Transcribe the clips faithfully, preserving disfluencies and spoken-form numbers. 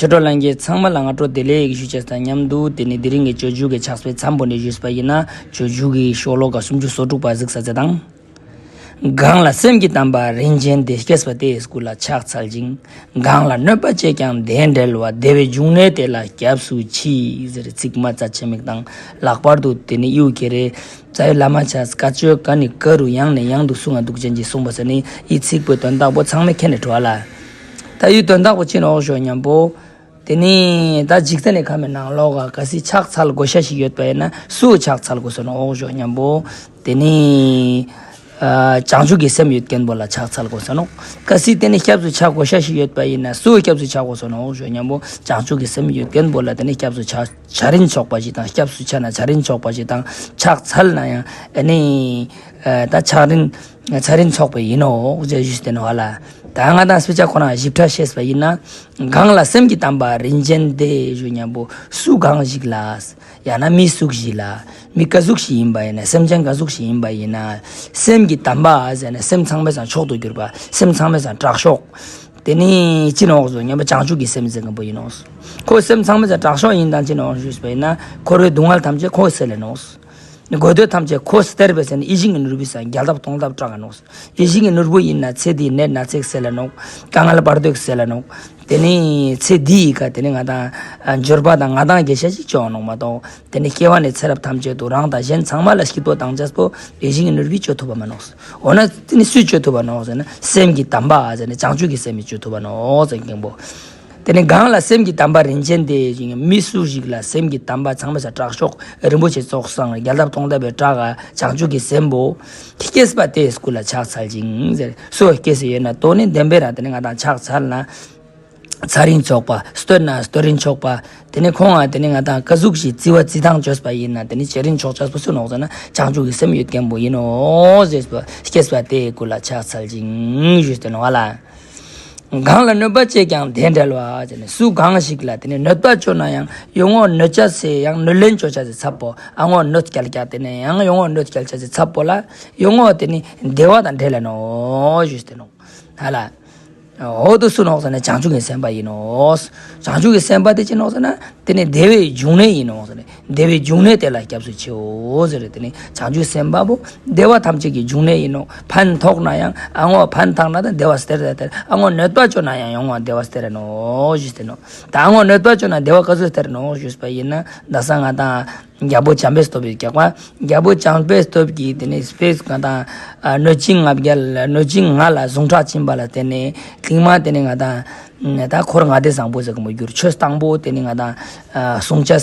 ཆོས་གྲོགས་ལྷན་རྒྱས་ཚང་མ་ལ་སྔ་དྲོ་བདེ་ལེགས་ཞུ་ཆེད་དང་མཉམ་དུ། དེ་ནི་དེ་རིང་གི་སྤྱོད་འཇུག་གི་ཕྱག་དཔེ་མཚམས་པོ་ནས་ཞུས་པ་ཡིན་ན། སྤྱོད་འཇུག་གི་ཤོ་ལོ་ཀ་སུམ་ཅུ་སོ་དྲུག་པ་གཟིགས་ས་མཛད་དང་། གང་ལ་སེམས་ཀྱི་དམ་པ་རིན་ཆེན་དེ། སྐྱེས་པ་དེའི་སྐུ་ལ་ཕྱག་འཚལ་ཅིང་། གང་ལ་གནོད་པ་བྱེད་ཀྱང་དེ་འབྲལ་བ། བདེ་བའི་འབྱུང་གནས་དེ་ལ་སྐྱབས་སུ་མཆི། ཟེར་ཚིག་མ་རྩ་ཆེ་མིག་དང་། ལྷག་པར་དུ་དེ་ནི་ཡུལ་ཁྱེད་རེ། རྩ་བའི་བླ་མ་ཆ་བཀའ་ཆོས་ཀ་ནི་ཀ་རུ་ཡང་ནས་ཡང་དུ་གསུང་ང་འདུག་ཅན་གྱིས་གསུངས་པ་ཟེར་ནི་ཡི་ཚིག་པོའི་དོན་དག་པོ་ཚང་མས་མཁྱེན་ནས་འགྲོ་བ་ལ། ད་ཡུལ་དོན་དག་པོ་ཅི་ནོག་ཞོ་སྙམ་པོ། དེ་ནི་ད་འཇིག་རྟེན་ནི་ཁམས་མེད་ནང་ལོག་ག་གལ་སྲིད་ཕྱག་འཚལ་དགོས་ཤ་ཞིག་ཡོད་པ་ཡིན་ན་སུ་ཕྱག་འཚལ་དགོས་སོ་ནོག་ཞོ་སྙམ་པོ། དེ་ནི་ཨ་བྱང་ཆུབ་ཀྱི་སེམས་ཡོད་མཁན་པོ་ལ་ཕྱག་འཚལ་དགོས་སོ་ནོག་གལ་སྲིད་དེ་ནི་སྐྱབས་སུ་ཆ་དགོས་ཤ་ཞིག་ཡོད་པ་ཡིན་ན་སུ་སྐྱབས་སུ་ཆ་དགོས་སོ་ནོག་ཞོ་སྙམ་པོ། བྱང་ཆུབ་ཀྱི་སེམས་ཡོད་མཁན་པོ་ལ་དེ་ནི་སྐྱབས་སུ་ཆ། བྱ་རིན་ཆོག་པ་ཞིག་དང་། སྐྱབས་སུ་ཆ་ན་བྱ་རིན་ཆོག་པ་ཞིག་དང་། ཕྱག་འཚལ་ན་ཡང་ཨ་ནི་ཨ་ད་ཕྱག་རིན་བྱ་རིན་ཆོག་པ་ཡིན་ནོག་ཅེས་ཞུས་ཏེ་ནོག་ལ། ད་ང་དང་སྤེ་ཆ་ཁོ་རང་ཞིབ་ཕྲ་བཤད་པ་ཡིན་ན། གང་ལ་སེམས་ཀྱི་དམ་པ་རིན་ཆེན་དེ་ཞུ་སྙམ་པོ། སུ་གང་ཞིག་ལ། ཡང་ན་མི་སུ་ཞིག་ལ། མི་ག་ཟུག་ཞིག་ཡིན་པ་ཡིན་ན། སེམས་ཅན་ག་ཟུག་ཞིག་ཡིན་པ་ཡིན་ན། སེམས་ཀྱི་དམ་པ་ཟེར་ན་སེམས་ཚང་མའི་སང་མཆོག་ཏུ་གྱུར་པ། སེམས་ཚང་མའི་སང་དྲག་ཤོས། དེ་ནི་ཅི་ནོག་ཟེར་སྙམ་པ་བྱང་ཆུབ་ཀྱི་སེམས་ཟེར་མཁན་པོ་ཡིན་ནོག་ཁོ་སེམས་ཚང་མའི་སང་དྲག་ཤོས་ཡིན་དང་ཅི་ནོག་ཞུས་པ་ཡིན་ན། འཁོར་བའི་སྡུག་བསྔལ་ཐམས་ཅད་ཁོ་སེལ་ལེ་ནོག་དགོས་འདོད་ཐམས་ཅད་ཁོ་སྟེར་བའི་ཟེར་ནི་ཡིད་བཞིན་གྱི་ནོར་བུའི་སང་རྒྱལ་ཐབས་སྟོང་ཐབས་བཀྲག་ག་ནོག་ཡིད་བཞིན་གྱི་ནོར་བུ་ཡིན་ན་ཚེ་འདིའི་ནད་ན་ཚ་སེལ་ལེ་ནོག་དཀའ་ངལ་བར་དོ་སེལ་ལེ་ནོག་དེ་ནི་ཚེ་འདི་ཡི་ཁ་དེ་ནི་ང་དང་འབྱོར་པ་དང་ང་དང་དགེ་བཤེས་ཤིག་བྱོན་ནོག་མ་གཏོགས། དེ་ནི་སྐྱེ་བ་ནས་ཚེ་རབས་ཐམས་ཅད་དུ་རང་དང་གཞན་ཚང་མ་ལ་སྐྱིད་པོ་བཏང་ཅེས་པོ་ཡིད་བཞིན་གྱི་ནོར་བུས་བཅོ་ཐུབ་པ་མ་ནོག་འོ་ན་དེ་ནི་སུས་བཅོ་ཐུབ་པ་ནོག་ཟེར་ན། སེམས་ཀྱི་དམ་པ་ཟེར་ན་བྱང་ཆུབ་ཀྱི་སེམས་ཀྱིས་བཅོ་ཐུབ་པ་ནོག་ཟེར་མཁན་པོ། དེ་ནི་གང་ལ་སེམས་ཀྱི་དམ་པ་རིན་ཆེན་དེ་ཞིག་མི་སུ་ཞིག་ལ་སེམས་ཀྱི་དམ་པ་ཚང་མའི་སང་དྲག་ཤོས་རིན་པོ་ཆེ་ཚོགས་བསགས་རྒྱལ་ཐབས་སྟོང་ཐབས་པའི་བཀྲག་ག་བྱང་ཆུབ་ཀྱི་སེམས་པོ། སྐྱེས་པ་དེའི་སྐུ་ལ་ཕྱག་འཚལ་ཅིང་ཟེར། སུ་སྐྱེས་ཡོད་ན་དོ་ནི་བདེན་པའི་རང་དེ་ནི་ང་དང་ཕྱག་འཚལ་ན། བྱ་རིན་ཆོག་པ། བསྟོད་ན་བསྟོད་རིན་ཆོག་པ། དེ་ནི་ཁོང་ང་དེ་ནི་ང་དང་ག་ཟུག་ཞིག་བརྩི་བ་བརྩི་སྟངས་བཅོས་པ་ཡིན་ན་དེ་ནི་བྱ་རིན་ཆོག་ཅེས་པོ་སུ་ནོག་ཟེར་ན་བྱང་ཆུབ་ཀྱི་སེམས་ཡོད་མཁན་པོ་ཡིན་ནོག་ཟེར་པ། སྐྱེས་པ་དེའི་སྐུ་ལ་ཕྱག་འཚལ་ཅིང་ཞུས་ཏེ་ནོག་ལ། གང་ལ་གནོད་པ་བྱེད་ཀྱང་དེ་འབྲལ་བ་ཟེར་ནས། སུ་གང་ཞིག་ལ་དེ་ནི་གནོད་པ་བཅོ་ན་ཡང་ཡོང་ངོ་གནོད་ཅེས་སི་ཡང་གནོད་ལན་བཅོ་ཅེས་སི་ཚབ་པོ། ཨ་ངོ་གནོད་སྐྱལ་ཀྱང་དེ་ནི་ཡང་ཡོང་ངོ་གནོད་སྐྱལ་ཅེས་སི་ཚབ་པོ་ལ་ཡོང་ངོ་དེ་ནི་བདེ་བ་དང་འབྲལ་ལེ་ནོག་ཞུས་ཏེ་ནོག་ཧ་ལ། འོ་དུ་སུ་ནོག་ཟེར་ན་བྱང་ཆུབ་ཀྱི་སེམས་དཔའ་ཡིན་ནོག་བྱང་ཆུབ་ཀྱི་སེམས་དཔའ་དེ་ཅི་ནོག་ཟེར་ན་དེ་ནི་བདེ་བའི་འབྱུང་གནས་ཡིན་ནོག་ཟེར་ནས། བདེ་བའི་འབྱུང་གནས་དེ་ལ་སྐྱབས་སུ་མཆིའོ་ཟེར། དེ་ནི་བྱང་ཆུབ་སེམས་དཔའ་པོ་བདེ་བ་ཐམས་ཅད་ཀྱི་འབྱུང་གནས་ཡིན་ནོག་ཕན་ཐོགས་ན་ཡང་ཨ་ངོ་ཕན་ཐོགས་ན་ད་བདེ་བ་སྟེར་ཏེ་སྟེར། ཨ་ངོ་གནོད་པ་བཅོ་ན་ཡང་ཡོང་ངོ་བདེ་བ་སྟེར་ནོག་ཞུས་ཏེ་ནོག་ད་ཨ་ངོ་གནོད་པ་བཅོ་ན་བདེ་བ་ག་ཚོད་སྟེར་ནོག་ཞུས་པ་ཡིན་ན། ད་ས་ང་དང་རྒྱལ་པོ་བྱམས་པའི་སྟོབས་ཀྱིས་རྒྱལ་པོ། རྒྱལ་པོ་བྱམས་པའི་སྟོབས་ཀྱིས་དེ་ནི་སྤེས་ང་དང་ཨ་གནོད་སྦྱིན་ལྔ་བརྒྱ་ལ། གནོད་སྦྱིན་ལྔ་ལ་ཟུངས་ཁྲག་བྱིན་པ་ལ་བརྟེན་ནས་ལྷག་མ་དེ་ནི་ང་དང་ད་འཁོར་ལྔ་སྡེ་བཟང་པོ་ཟེར་གི་མོ་གྱུར། ཆོས་དང་པོ་དེ་ནི་ང་དང་ཨ་བསྲུང་བྱ།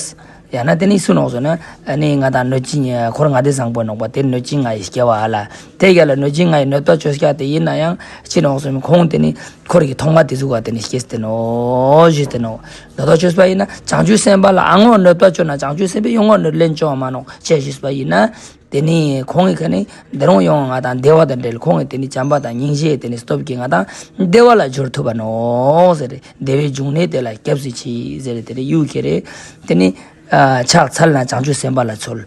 ཡང་ན་དེ་ནི་སུ་ནོག་ཟེར་ན་ཨ་ནི་ང་དང་གནོད་སྦྱིན། འཁོར་ལྔ་སྡེ་བཟང་པོ་ནོག་པ་དེ་གནོད་སྦྱིན་ལྔ་ཡི་སྐྱེ་བ་ཨ་ལ། དེ་རྒྱ་ལ་གནོད་སྦྱིན་ལྔ་ཡི་གནོད་པ་བཅོ་ཀྱང་དེ་ཡིན་ན་ཡང་ཅི་ནོག་ཟེར་ན་ཁོང་དེ་ནི་འཁོར་གྱི་ཐོག་མ་དེ་ཟུག་ག་དེ་ནི་སྐྱེས་ཏེ་ནོག་ཞུས་ཏེ་ནོག་ད་ལྟ་བཅོས་པ་ཡིན་ན་བྱང་ཆུབ་སེམས་དཔའ་ལ་ཨ་ངོ་གནོད་པ་བཅོ་ན་བྱང་ཆུབ་སེམས་དཔའི་ཡོང་ངོ་གནོད་ལན་བཅོ་བ་མ་ནོག་ཅེས་ཞུས་པ་ཡིན་ན། དེ་ནི་ཁོང་གི་ཁ་ནི་དེ་རུང་ཡོང་ང་དང་བདེ་བ་དང་འབྲེལ། ཁོང་གི་དེ་ནི་བྱམས་པ་དང་སྙིང་རྗེ་དེ་ནི་སྟོབས་ཀྱིས་ང་དང་བདེ་བ་ལ་སྦྱོར་ཐུབ་པ་ནོག་ཟེར། བདེ་བའི་འབྱུང་གནས་དེ་ལ་སྐྱབས་སུ་མཆི་ཟེར། དེ་ནི་ཡུལ་ཁྱེད་རེ་དེ་ནི་ཨ་ཕྱག་འཚལ་ན་བྱང་ཆུབ་སེམས་དཔའ་ལ་འཚོལ།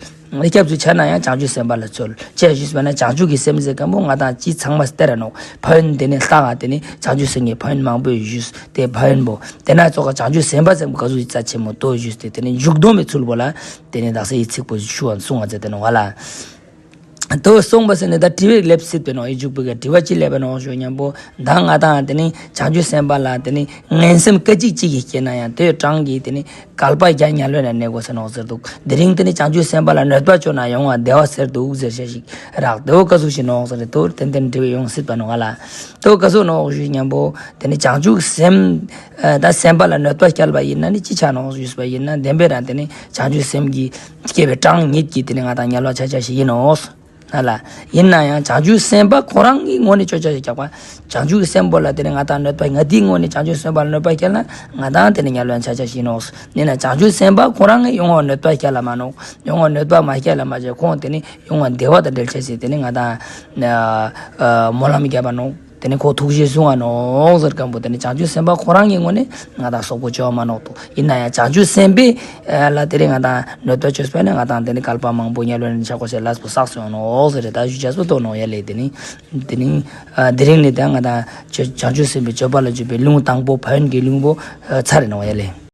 སྐྱབས་སུ་ཆ་ན་ཡང་བྱང་ཆུབ་སེམས་དཔའ་ལ་འཚོལ། ཅེས་ཞུས་པ་ན་བྱང་ཆུབ་ཀྱི་སེམས་ཟེར་མཁན་པོ་ང་དང་ཅི་ཚང་མ་སྟེར་ར་ནོག་ཕན་ཡོན་དེ་ནི་ལྷག་ག་དེ་ནི་བྱང་ཆུབ་སེམས་ཀྱི་ཕན་ཡོན་མང་པོ་ཞུས་ཏེ་ཕན་ཡོན་པོ་དེ་ན་ཙོགས་བྱང་ཆུབ་སེམས་དཔའ་ཟེར་མཁན་པོ་ག་ཟུག་ཅིག་རྩ་ཆེན་མོ་ཏོ་ཞུས་ཏེ་དེ་ནི་མཇུག་སྡོམ་མི་ཚུལ་པོ་ལ། དེ་ནི་དག་ས་ཡི་ཚིག་པོ་ཞུ་བ་གསུང་བ་མཛད་དེ་ནོག་ལ། དོ་གསུངས་པ་ཟེར་ནས་ད་དྲི་བའི་ལེབ་སྲིད་པའི་ནོག་ཡི་འཇུག་པའི་ག་དྲི་བ་ཅི་ལེབ་པའི་ནོག་ཞུ་སྙམ་པོ། ད་ང་དང་དེ་ནི་བྱང་ཆུབ་སེམས་དཔའ་ལ་དེ་ནི་ངན་སེམས་སྐད་ཅིག་གཅིག་གིས་སྐྱེས་ན་ཡང་དེའི་གྲངས་ཀྱིས་དེ་ནི་བསྐལ་པ་བརྒྱ་དམྱལ་བའི་ནང་གནས་དགོས་ཟེར་ནོག་ཟེར་འདུག་དེ་རིང་དེ་ནི་བྱང་ཆུབ་སེམས་དཔའ་ལ་གནོད་པ་བཅོ་ན་ཡོང་བ་བདེ་བ་ཟེར་འདུག་ཟེར་བཤད་ཞིག་རག་དེའོ་ག་ཟུག་ཞིག་ནོག་ཟེར་ནས་དོ་ཏན་ཏན་དྲི་བའི་ཡོང་སྲིད་པ་ནོག་ལ། དོ་ག་ཟུག་ནོག་ཞུ་སྙམ་པོ། དེ་ནི་བྱང་ཆུབ་སེམས་ད་སེམས་དཔའ་ལ་གནོད་པ་བསྐྱལ་བ་ཡིན་ན་ནི་ཅི་ཆ་ནོག་ཞུས་པ་ཡིན་ན་བདེན་པའི་རང་དེ་ནི་བྱང་ཆུབ་སེམས་ཀྱི་སྐྱེ་བའི་གྲངས་ཉིད་ཀྱིས་དེ་ནི་ང་དང་དམྱལ་བ་ཆ་ཆ་ཞིག་ཡིན་ནོག་ཧ་ལ། ཡིན་ན་ཡང་བྱང་ཆུབ་སེམས་དཔའ་ཁོ་རང་གི་ངོས་ནས་བཅོ་ཅེས་ཞིག་རྒྱག་པ། བྱང་ཆུབ་ཀྱི་སེམས་པོ་ལ་དེ་ནི་ང་དང་གནོད་པ་ང་དེའི་ངོས་ནས་བྱང་ཆུབ་སེམས་དཔའ་ལ་གནོད་པ་བསྐྱལ་ན་ང་དང་དེ་ནི་དམྱལ་བ་ཆ་ཆ་ཞིག་ཡིན་ནོག་ཡིན་ན་བྱང་ཆུབ་སེམས་དཔའ་ཁོ་རང་གི་ཡོང་བ་གནོད་པ་བསྐྱལ་ལ་མ་ནོག་ཡོང་བ་གནོད་པ་མ་བསྐྱལ་ལ་མ་བྱས་ཁོང་དེ་ནི་ཡོང་བ་བདེ་བ་དང་འབྲེལ་ཆ་ཞིག་དེ་ནི་ང་དང་ཨ་ཨ་སྨོན་ལམ་བརྒྱབ་པ་ནོག་དེ་ནི་ཁོ་ཐུགས་རྗེས་བཟུང་བ་ནོག་ཟེར་མཁན་པོ། དེ་ནི་བྱང་ཆུབ་སེམས་དཔའ་ཁོ་རང་གི་ངོས་ནས་ང་དང་སོག་པོ་བཅོས་མ་ནོག་ཏོ། ཡིན་ན་ཡང་བྱང་ཆུབ་སེམས་དཔའི་ལ་དེ་རིང་ང་དང་གནོད་པ་བཅོས་པ་ནི་ང་དང་དེ་ནི་བསྐལ་པ་མང་པོ་དམྱལ་བའི་ནི་ཆགས་སྒོ་ཟེར་ལས་པོ་བསགས་སོང་ནོག་ཟེར་ད་ཞུ་བྱས་སོ་ཏོ་ནོག་ཡ་ལེ། དེ་ནི་དེ་རིང་ནི་ད་ང་དང་བྱང་ཆུབ་སེམས་དཔའི་སྤྱོད་པ་ལ་འཇུག་པའི་ལེའུ་དང་པོ་ཕན་ཡོན་གྱི་ལེའུ་པོ་ཚར་རེ་ནོག་ཡ་ལེ།